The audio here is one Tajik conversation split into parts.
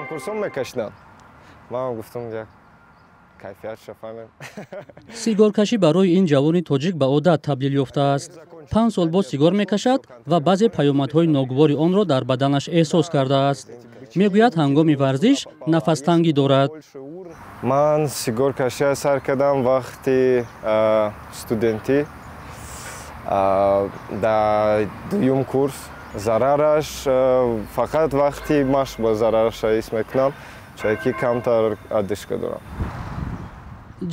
Ҳамкурсон мекашиданд, ман гуфтам, як кайфиятша фаҳмем. Сигоркашӣ барои ин ҷавони тоҷик ба одат табдил ёфтааст. 5 сол боз сигор мекашад ва баъзе паёмадҳои ногувори онро дар баданаш эҳсос кардааст. Мегӯяд, ҳангоми варзиш нафастангӣ дорад. Ман сигоркашия сар кардам вақти студентӣ, дар дуюм курс. Зарараш фақат вақти машқ ба зарараша ҳис мекунам, чунки камтар одышка дорам.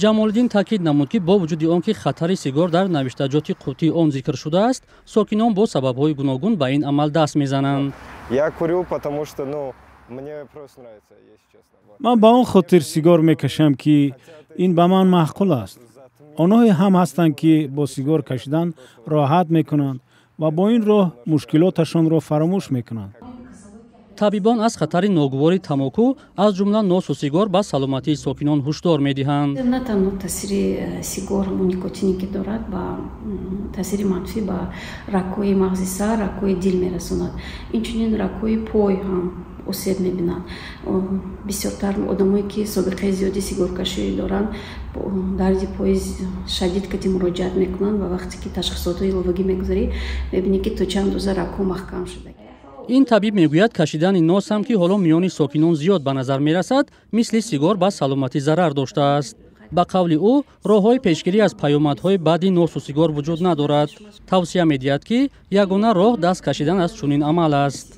Ҷамолиддин таъкид намуд, ки бо вуҷуди он ки хатари сигор дар навиштаҷоти қуттии он зикр шудааст, сокинон бо сабабҳои гуногун ба ин амал даст мезананд. Я курю, потому что, ну, мне просто нравится, если честно. Ман ба он хотир сигор мекашам, ки ин ба ман маъқул аст. Онҳое ҳам ҳастанд, ки бо сигор кашидан роҳат мекунанд ва бо ин роҳ мушкилоташонро фаромӯш мекунанд. Табибон аз хатари ногувори тамоку, аз ҷумла носу сигор, ба саломатии сокинон ҳушдор медиҳанд. На танҳо таъсири сигор, ҳамон никотине ки дорад, ба таъсири манфӣ ба рагҳои мағзи сар, рагҳои дил мерасонад, инчунин рагҳои пой ҳам осеб мебинанд. Бисёртар одамое ки собиқаи зиёди сигоркашӣ доранд, дарди пои шадид кати муроҷиат мекунанд ва вақте ки ташхисотҳои иловагӣ мегузарӣ, мебинӣ, ки то чӣ андоза рагҳо маҳкам шуда. Ин табиб мегӯяд, кашидани нос ҳам, ки ҳоло миёни сокинон зиёд ба назар мерасад, мисли сигор ба саломатӣ зарар доштааст. Ба қавли ӯ, роҳҳои пешгирӣ аз паёмадҳои баъди носу сигор вуҷуд надорад. Тавсия медиҳад, ки ягона роҳ даст кашидан аз чунин амал аст.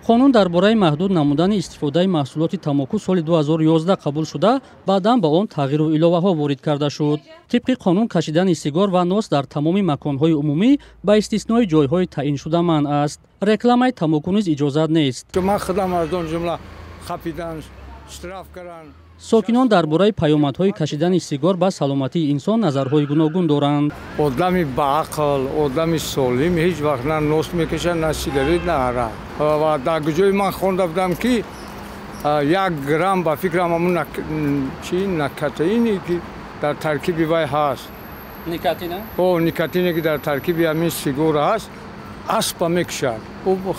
Қонун дар бораи маҳдуд намудани истифодаи маҳсулоти тамоку соли 2011 қабул шуда, баъдан ба он тағйиру иловаҳо ворид карда шуд. Тибқи қонун, кашидани сигор ва нос дар тамоми маконҳои умумӣ, ба истиснои ҷойҳои таъиншуда, манъ аст. Рекламаи тамоку низ иҷозат нест. Ман худам аз он ҷумла хафидан, штраф кардан. Сокинон дар бораи паёмадҳои кашидани сигор ба саломатии инсон назарҳои гуногун доранд. Одами баақл, одами солим ҳеҷ вақт на нос мекашад, на сигарет, на арақ. Ва дар ҷои ман хонда будам, ки 1 грамм, ба фикрам, ҳамун чи накатаине ки дар таркиби вай ҳаст. Никотина. О, никотине ки дар таркиби ҳамин сигор ҳаст, аспа мекушад.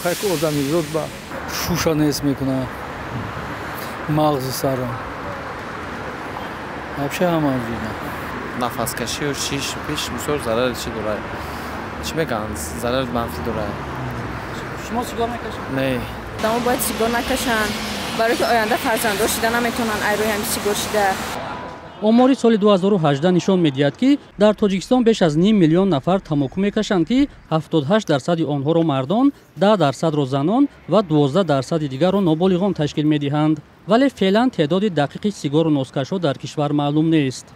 Хайк, одамизод ба Шуша нест мекунад, мағзи сарро, вообще ҳама ҷуда. Нафаскашию шиш пиш бисёр зарари чӣ дорад, чӣ мегӯянд, зарари манфӣ дорад. Шумо сигор мекашед? Не. Одамо бояд сигор накашанд, барое ки оянда фарзанддор шида наметавонанд ай рӯи ҳами сигор шида. Омори соли 2018 нишон медиҳад, ки дар Тоҷикистон беш аз ним миллион нафар тамоку мекашанд, ки 78 дарсади онҳоро мардон, 10 дарсадро занон ва 12 дарсади дигарро ноболиғон ташкил медиҳанд. Вале феълан теъдоди дақиқи сигору носкашҳо дар кишвар маълум нест.